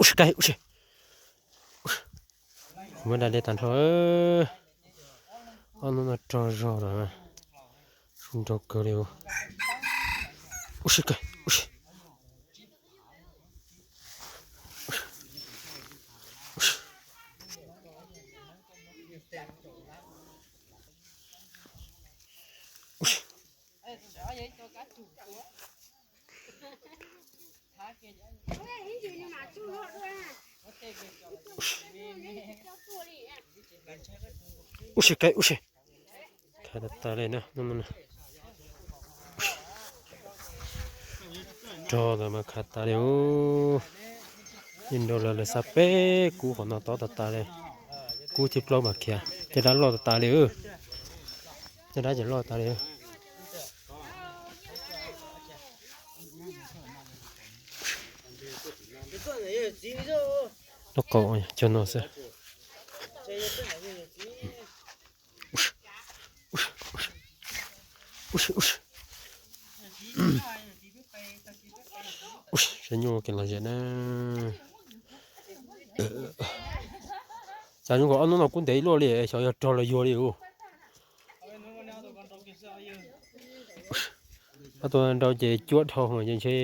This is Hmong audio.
Ua si kaib ua si. Muab da dej tag nrho. Ob hnub no rog zog lawm, su nraug kawg li. Ua si kaib ua si. Ub si kaib ub si. Khav tas tas li na. Rog ntawd mas khav tas li. Yeej nrau lawv lawv xa peb kub qhov no tob tas tas li. Kub thib plaub mas khiav, caj dab loj tas tas li. Caj dab ces loj tas li. Lub qau cog no xwb. Saib nyuj kev lom zem na. Cas zoo nkaus ob hnub no kub ntev ib luaj li, xyov yog rog los yuag li ub. Ob tug nrau ces cuab dhau ces ntshe